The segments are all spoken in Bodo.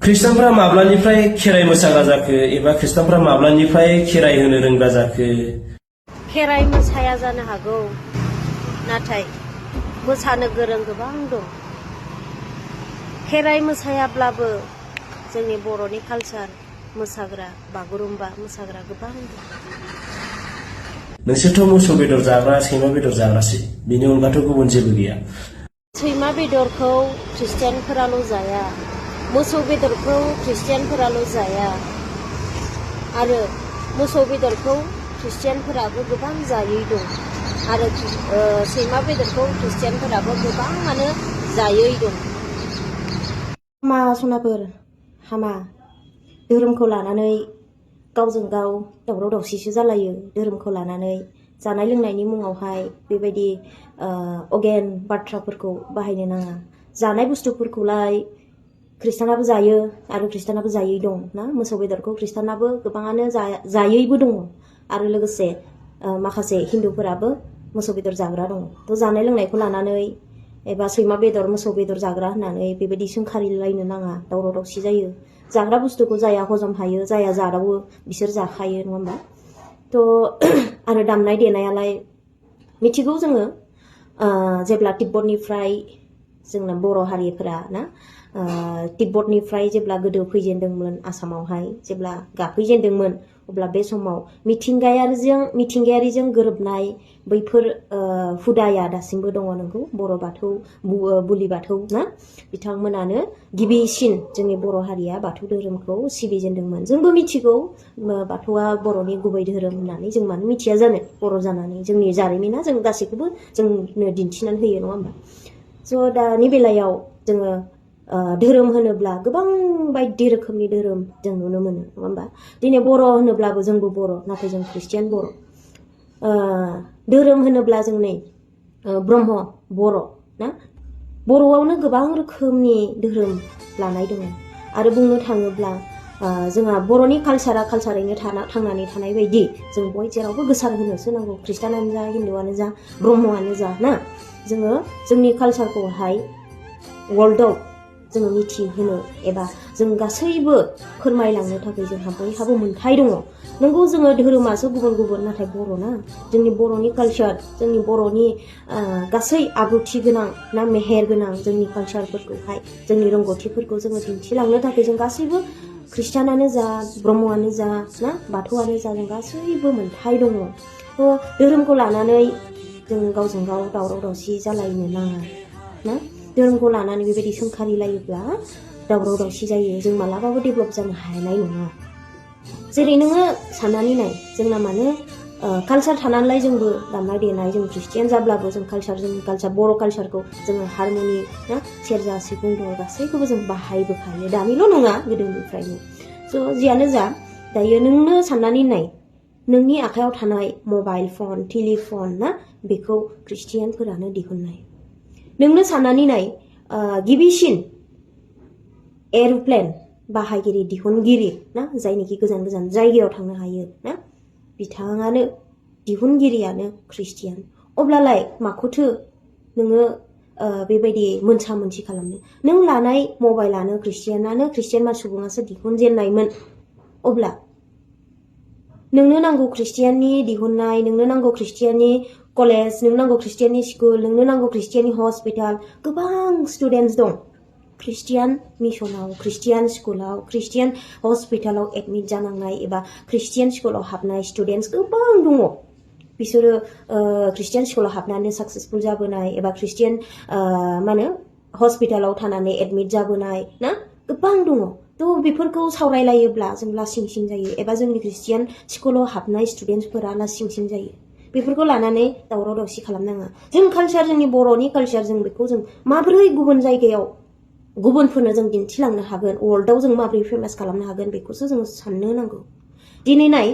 ख्रिस्टानफ्रा माब्लानिफ्राय खेराइ मोसाग्रा जाखो एबा ख्रिस्टानफ्रा माब्लानिफ्राय खेराइ होनो रोंग्रा जाखो? खेराइ मोसाया जानो हागौ, नाथाय मोसानो गोरों गोबां दं। खेराइ मोसायाब्लाबो जोंनि बर'नि कालचार मोसाग्रा, बागुरुम्बा मोसाग्रा गोबां दं। नोंसोरथ' मोसौ बेदर जाग्रा, सैमा बेदर जाग्रासै, बेनि अनगाथ' गुबुन जेबो गैया। सैमा बेदरखौ ख्रिस्टियानफोराल' जाया, मोसौ बेदरखौ ख्रिस्टियानफोराल' जाया, आरो मोसौ बेदरखौ ख्रिस्टियानफोराबो गोबां जायै दं, आरो सैमा बेदरखौ ख्रिस्टियानफोराबो गोबाङानो जायै दं। हामा सनाफोर, हामा धोरोमखौ लानानै गावजों गाव दावराव दावसिसो जालायो। धोरोमखौ लानानै जानाय लोंनायनि मुङावहाय बेबायदि अगेन बाथ्राफोरखौ बाहायनो नाङा। जानाय बुस्थुफोरखौलाय ख्रिस्टानाबो जायो आरो ख्रिस्टानाबो जायै दं ना। मोसौ बेदरखौ ख्रिस्टानाबो गोबाङानो जायैबो दङ, आरो लोगोसे माखासे हिन्दुफोराबो मोसौ बेदर जाग्रा दङ। थ' जानाय लोंनायखौ लानानै एबा सैमा बेदर मोसौ बेदर जाग्रा होननानै बेबायदि सोंखारिलायनो नाङा, दावराव दावसि जायो। जाग्रा बुस्थुखौ जाया हजम हायो, जाया जादावो बिसोर जाखायो, नङा होमबा? थ' आरो दामनाय देनायालाय मिथिगौ जोङो, जेब्ला तिब्बतनिफ्राय जोंना बर' हारिफोरा ना तिब्बतनिफ्राय जेब्ला गोदो फैजेनदोंमोन आसामावहाय, जेब्ला गाफैजेनदोंमोन, अब्ला बे समाव मिथिंगायारिजों गोरोबनाय बैफोर हुदाया दासिमबो दङ। नंगौ, बर' बाथौ बुलि बाथौ ना, बिथांमोनानो गिबिसिन जोंनि बर' हारिया बाथौ धोरोमखौ सिबिजेनदोंमोन। जोंबो मिथिगौ बाथौआ बर'नि गुबै धोरोम होननानै, जों मानो मिथिया जानो बर' जानानै। जोंनि जारिमिना जों गासैखौबो जोंनो दिन्थिनानै होयो, नङा होमबा? स' दानि बेलायाव जोङो धोरोम होनोब्ला गोबां बायदि रोखोमनि धोरोम जों नुनो मोनो, नङा होमबा? दिनै बर' होनोब्लाबो जोंबो बर', नाथाय जों ख्रिस्टियान बर'। धोरोम होनोब्ला जों नै ब्रह्म बर' ना, बर'आवनो गोबां रोखोमनि धोरोम लानाय दङ। आरो बुंनो थाङोब्ला जोंहा बर'नि कालसारैनो थांनानै थानाय बायदि जों जेरावबो गोसार होनोसो नांगौ। ख्रिस्टानानो जा, हिन्दुआनो जा, ब्रह्मआनो जा ना, जोङो जोंनि कालसारखौहाय वर्ल्डआव जोङो मिथिहोनो एबा जों गासैबो फोरमायलांनो थाखाय जोंहा बयहाबो मोन्थाय दङ। नंगौ, जोङो धोरोमासो गुबुन गुबुन, नाथाय बर' ना, जोंनि बर'नि कालसार, जोंनि बर'नि गासै आब्रुथि गोनां ना, मेहेर गोनां जोंनि कालसारफोरखौहाय, जोंनि रोंगौथिफोरखौ जोङो दिन्थिलांनो थाखाय जों गासैबो ख्रिस्टानानो जा, ब्रह्मआनो जा ना, बाथौआनो जा, जों गासैबो मोन्थाय दङ। थ' धोरोमखौ लानानै जों गावजों गाव दावराव दावसि जालायनो नाङा ना। धोरोमखौ लानानै बेबायदि सोंखारिलायोब्ला दावराव दावसि जायो, जों मालाबाबो डेभेलप जानो हानाय नङा। जेरै नोङो साननानै नाय, जोंना मानो कालसार थानानैलाय जोंबो दामनाय देनाय, जों ख्रिस्टियान जाब्लाबो जों जोंनि कालसार बर' कालसारखौ जोङो हारमनि ना, सेरजा सिफुं दङ, गासैखौबो जों बाहायबोखायो, दानिल' नङा गोदोनिफ्रायनो। स' जियानो जा, दायो नोंनो साननानै नाय, नोंनि आखायाव थानाय मबाइल फन, टेलिफन ना, बेखौ ख्रिस्टियानफोरानो दिहुननाय। नोंनो साननानै नाय, गिबिसिन एर'प्लेन बाहायगिरि, दिहुनगिरि ना, जायनिखि गोजान गोजान जायगायाव थांनो हायो ना, बिथाङानो दिहुनगिरियानो ख्रिस्टियान। अब्लालाय माखौथो नोङो बेबायदि मोनसा मोनसि खालामनो? नों लानाय मबाइलानो ख्रिस्टियान सुबुङासो दिहुनजेननायमोन। अब्ला नोंनो नांगौ ख्रिस्टियाननि दिहुननाय, नोंनो नांगौ ख्रिस्टियाननि कलेज, नोंनो नांगौ ख्रिस्टियाननि स्कुल, नोंनो नांगौ ख्रिस्टियाननि हस्पिटाल, गोबां स्टुडेन्टस दं ख्रिस्टियान मिसनाव, ख्रिस्टियान स्कुलाव, ख्रिस्टियान हस्पिटालाव एडमिट जानांनाय एबा ख्रिस्टियान स्कुलाव हाबनाय स्टुडेन्टस गोबां दङ। बिसोरो ख्रिस्टियान स्कुलाव हाबनानै साक्सेसफुल जाबोनाय एबा ख्रिस्टियान हस्पिटालाव थानानै एडमिट जाबोनाय ना, गोबां दङ। थ' बेफोरखौ सावरायलायोब्ला जों लासिं सिं जायो, एबा जोंनि ख्रिस्टियान स्कुलाव हाबनाय स्टुडेन्टसफोरा लासिं सिं जायो। बेफोरखौ लानानै दावराव दावसि खालामनाङा। जों कालसार, जोंनि बर'नि कालसार, जों बेखौ जों माबोरै गुबुन जायगायाव गुबुनफोरनो जों दिन्थिलांनो हागोन, वर्ल्डआव जों माबोरै फेमास खालामनो हागोन, बेखौसो जों साननो नांगौ। दिनै नाय,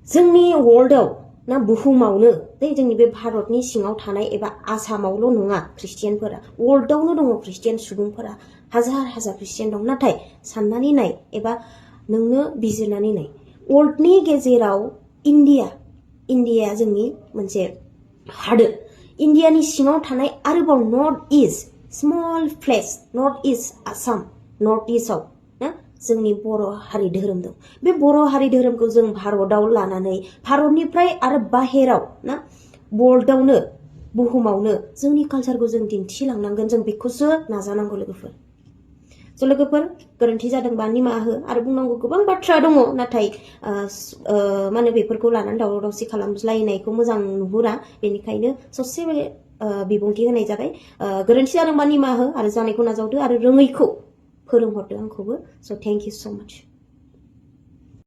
जोंनि वर्ल्डआव ना, बुहुमावनो, जोंनि बे भारतनि सिङाव थानाय एबा आसामावल' नङा ख्रिस्टियानफोरा, वर्ल्डआवनो दङ ख्रिस्टियान सुबुंफोरा, हाजार हाजार ख्रिस्टियान दं। नाथाय साननानै नाय एबा नोंनो बिजिरनानै नाय, वर्ल्डनि गेजेराव इन्डिया जोंनि मोनसे हादोर, इन्डियानि सिङाव थानाय आरोबाव north east small place, north east Assam north इस्टआव ना जोंनि बर' हारि धोरोम दं बे बर' हारि धोरोमखौ जों भारताव लानानै भारतनिफ्राय आरो बाहेराव ना वर्ल्डआवनो बुहुमावनो जोंनि कालचारखौ जों दिन्थिलांनांगोन जों बेखौसो नाजानांगौ लोगोफोर स' लोगोफोर गोरोन्थि जादोंबा निमाहा हो आरो बुंनांगौ गोबां बाथ्रा दङ नाथाय मा होनो बेफोरखौ लानानै दावराव दावसि खालामज्लायनायखौ मोजां नुहुरा बेनिखायनो ससे बिबुंथि होनाय जाबाय गोरोन्थि जादोंबा निमाहा हो आरो जानायखौ नाजावदो आरो रोङैखौ फोरोंहरदो आंखौबो स' थेंक इउ स' माच